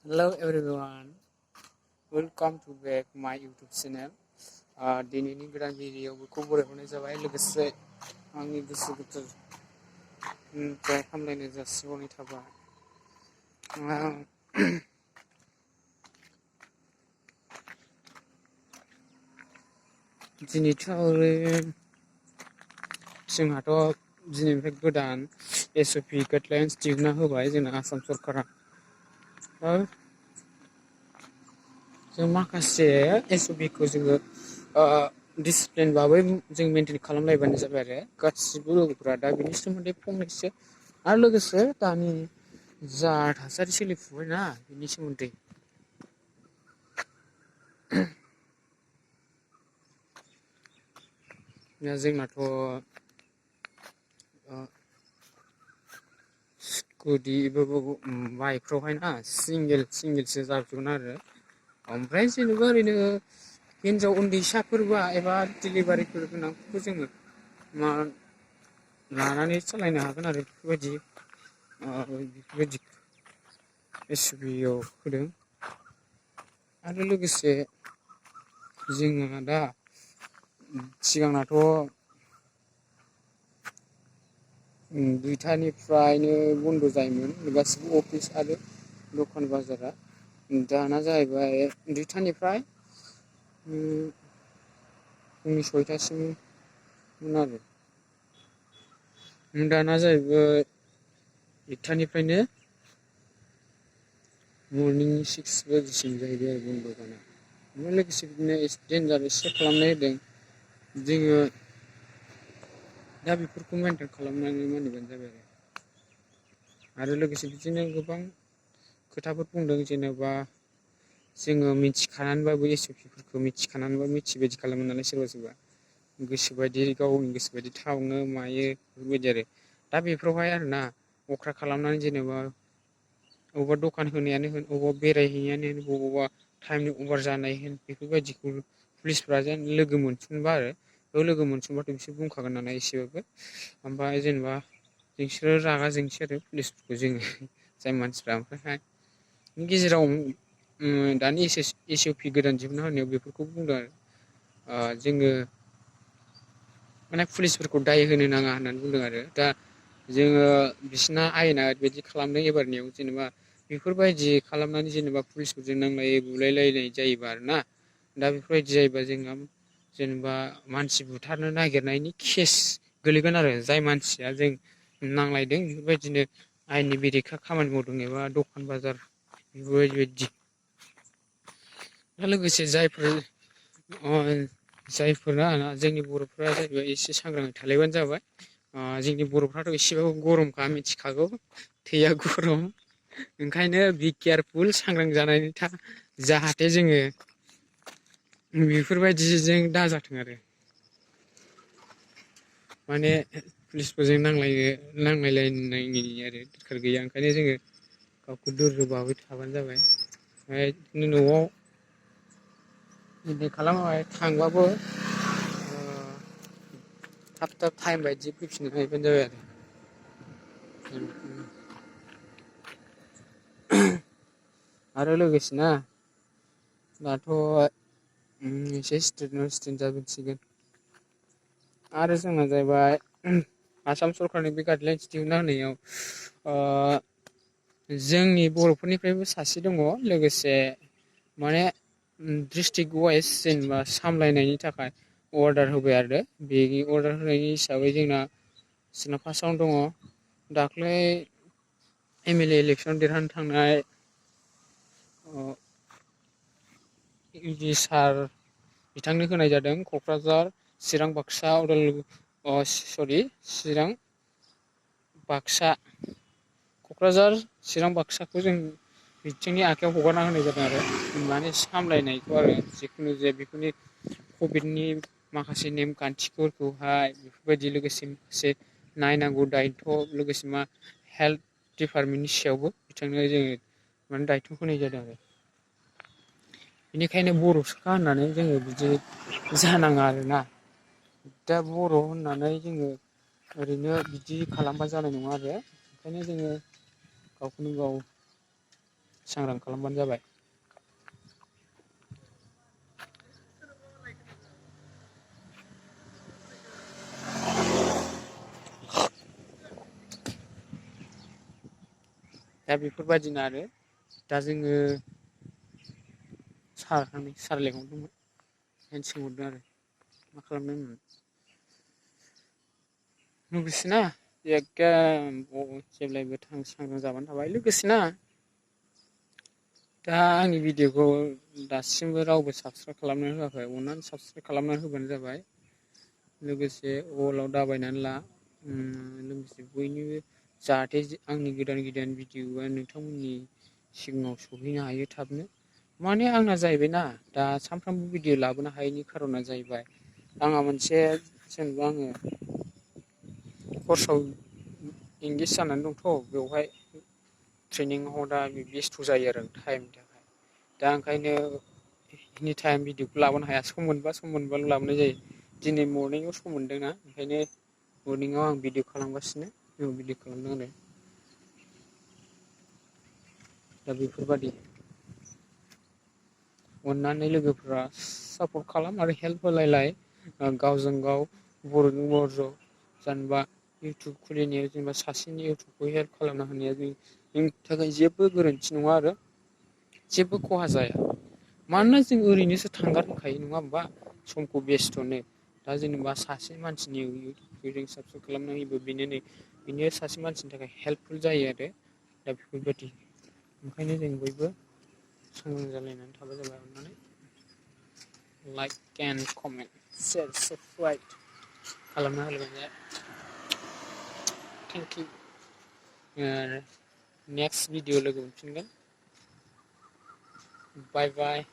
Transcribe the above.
Hello everyone, welcome to back my YouTube channel. दिनैनि गोदान video बेखौ बरायहरनाय जाबाय लोगोसे आंनि गोसो गोथारनिफ्राय हामलायनाय जासिहरनाय थाबाय। दिनैथ' जोंहाथ' दिनैनिफ्राय गोदान SOP गाइडलाइन्स दिहुनना होबाय जोंना आसाम सरकारा। जों माखासे SOPखौ जोङो डिसिप्लिन भाबै जों मेनटेन खालामलायबानो जाबाय आरो गासिबो लोगोफोरा। दा बिनि सोमोन्दै फंनैसो आरो लोगोसे दानि जा थासारि सोलिफुबाय ना बिनि सोमोन्दै जोंनाथ' स्कुटि बाइकफ्रावहाय ना सिंगेलसो जाजोबगोन आरो ओमफ्राय जेनेबा ओरैनो हिनजाव उन्दैसाफोरबा एबा डिलिभारिफोर गोनांफोरखौ जोङो लानानै सालायनो हागोन आरो बेफोरबायदि SOPआव होदों। आरो लोगोसे जोङो दा सिगांनाथ' 2टानिफ्रायनो बन्द' जायोमोन गासिबो अफिस आरो दखान बाजारा। दाना जाहैबाय 2टानिफ्राय फुंनि 6टासिममोन आरो दाना जाहैबाय 1टानिफ्रायनो मर्निंनि 6 बाजिसिम जाहैबाय आरो बन्द' जाना। ओमफ्राय लोगोसे बिदिनो डेन्जार एसे खालामनाय होदों जोङो। दा बेफोरखौ मेनटेन खालामनानै मानिबानो जाबाय आरो लोगोसे बिदिनो गोबां खोथाफोर बुंदों। जेनेबा जोङो मिथिखानानैबाबो SOPफोरखौ मिथिखानानैबाबो मिथिबायदि खालामो नालाय सोरबा गोसोबायदि गावनि गोसोबायदि थावनो मायो बेफोरबायदि आरो दा बेफोरावहाय आरोना अख्रा खालामनानै जेनेबा अबावबा दखान होनायानो होन, अबावबा बेरायहैनायानो होन, बबावबा टाइमनि अभार जानाय होन, बेफोरबायदिखौ पुलिसफ्रा जेन लोगो मोनसनबा आरो बेयाव लोगो मोनसनबाथ' बिसोर बुंखागोन नालाय एसेबाबो। ओमफ्राय जेनेबा बिसोरो रागा जोंसै आरो पुलिसफोरखौ जोङो जाय मानसिफ्रा। ओमफ्रायहाय गेजेराव दानि SOP गोदान दिहुनना होनायाव बेफोरखौ बुंदों आरो जोङो माने पुलिसफोरखौ दाय होनो नाङा होननानै बुंदों आरो दा जोङो बिसिना आयेना ओरैबायदि खालामदों एबारनियाव जेनेबा बेफोरबायदि खालामनानै जेनेबा पुलिसफोरजों नांलाय बुलायलायनाय जायोबा आरो ना दा बेफोरबायदि जायोबा जोंहा जेनेबा मानसि बुथारनो नागिरनायनि केस गोलैगोन आरो जाय मानसिया जों नांलायदों बेफोरबायदिनो आयेननि बेरेखा खामानि मावदों एबा दखान बाजार बेफोरबायदि। लोगोसे जायफोरा जोंनि बर'फोरा जाहैबाय एसे सांग्राङै थालायबानो जाबाय। जोंनि बर'फ्राथ' एसेबाबो गरमखा मिथिखागौ, थैया गरम। ओंखायनो बि केयारफुल, सांग्रां जानानै था जाहाथे जोङो बेफोरबायदिजों दाजाथों आरो माने पुलिसफोरजों नांलायलायनायनि आरो दोरखार गैया। ओंखायनो जोङो गावखौ धोरज' भाबै थाबानो जाबाय। ओमफ्राय न'आव बिदि खालामबाय थांबाबो थाब टाइम बायदि फैफिननो हायोबानो जाबाय आरो आरो लोगोसे ना दाथ' एसे स्ट्रिक्ट जाबोसिगोन। आरो जोंना जाहैबाय आसाम सरखारनि बे गाइडलाइन्स दिहुनना होनायाव जोंनि बर'फोरनिफ्रायबो सासे दङ लोगोसे माने डिस्ट्रिक्ट वाइस जेनेबा सामलायनायनि थाखाय अर्डार होबाय आरो बेनि अर्डार होनायनि हिसाबै जोंना फार्स्टआवनो दङ दाख्लै MLA इलेक्सन देरहानो थांनाय सार बिथांनो होनाय जादों क'क्राझार, चिरां, बाक्सा, चिरां, बाक्सा, क'क्राझार, चिरां, बाक्साखौ जों बिथिंनि आखाइायाव हगारना होनाय जादों आरो माने सामलायनायखौ आरो जिखुनु जाया बेफोरनि कभिडनि माखासे नेमखान्थिफोरखौहाय बेफोरबायदि लोगोसे माखासे नायनांगौ दायथ' लोगोसे हेल्थ डिपार्टमेन्टनि सायावबो बिथांनो जोङो माने दायथ' होनाय जादों आरो बेनिखायनो बर'सोखा होननानै जोङो बिदि जानाङा आरोना। दा बर' होननानै जोङो ओरैनो बिदि खालामबा जानाय नङा आरो ओंखायनो जोङो गावखौनो गाव सांग्रां खालामबानो जाबाय। दा बेफोरबायदिनो आरो दा जोङो सार लेंहरदोंमोन ओंखायनो सोंहरदों आरो मा खालामदों होननानै। लोगोसेना एके जेब्लायबो सांग्रां जाबानो थाबाय। लोगोसेना दा आंनि भिडिअखौ दासिमबो रावबो साबसक्राइब खालामनानै होआखै, अननानै साबसक्राइब खालामनानै होबानो जाबाय। लोगोसे अलाव दाबायनानै ला, लोगोसे बयनिबो जाहाथे आंनि गोदान भिडिअआ नोंथांमोननि सिगाङाव सफैनो हायो थाबनो। माने आंना जाहैबायना दा सानफ्रामबो भिडिअ लाबोनो हायैनि खारना जाहैबाय आंहा मोनसे जेनेबा आङो कर्सआव इंगेज जानानै दंथ', बेवहाय ट्रेनिङाव दा बेस्थ' जायो आरो टाइमनि थाखाय। दा ओंखायनो एनि टाइम भिडिअखौ लाबोनो हाया, सम मोनबाल' लाबोनाय जायो। दिनै मरनिंआव सम मोनदोंना, ओंखायनो मरनिंआव आं भिडिअ खालामगासिनो, भिडिअ खालामदों आरो। दा बेफोरबादि अननानै लोगोफ्रा सापर्ट खालाम आरो हेल्प होलायलाय गावजों गाव बर'जों बर' जेनेबा इउटुब खुलिनायाव जेनेबा सासेनि इउटुबखौ हेल्प खालामना होनाया जोंनि थाखाय जेबो गोरोन्थि नङा आरो जेबो खहा जाया। मानोना जों ओरैनोसो थांगारहोखायो नङा होमबा समखौ बेस्थ'नो। दा जेनेबा सासे मानसिनि जों साबसक्राइब खालामना होयोबा बेनो सासे मानसिनि थाखाय हेल्पफुल जायो आरो। दा बेफोरबायदि ओंखायनो जों बयबो सांग्रां जालायनानै थाबाय जाबाय अननानै। Like and comment share subscribe खालामना होलायबानो थेंक इउ। नेक्स्ट भिडिअ लोगो मोनफिनगोन। बाय बाय।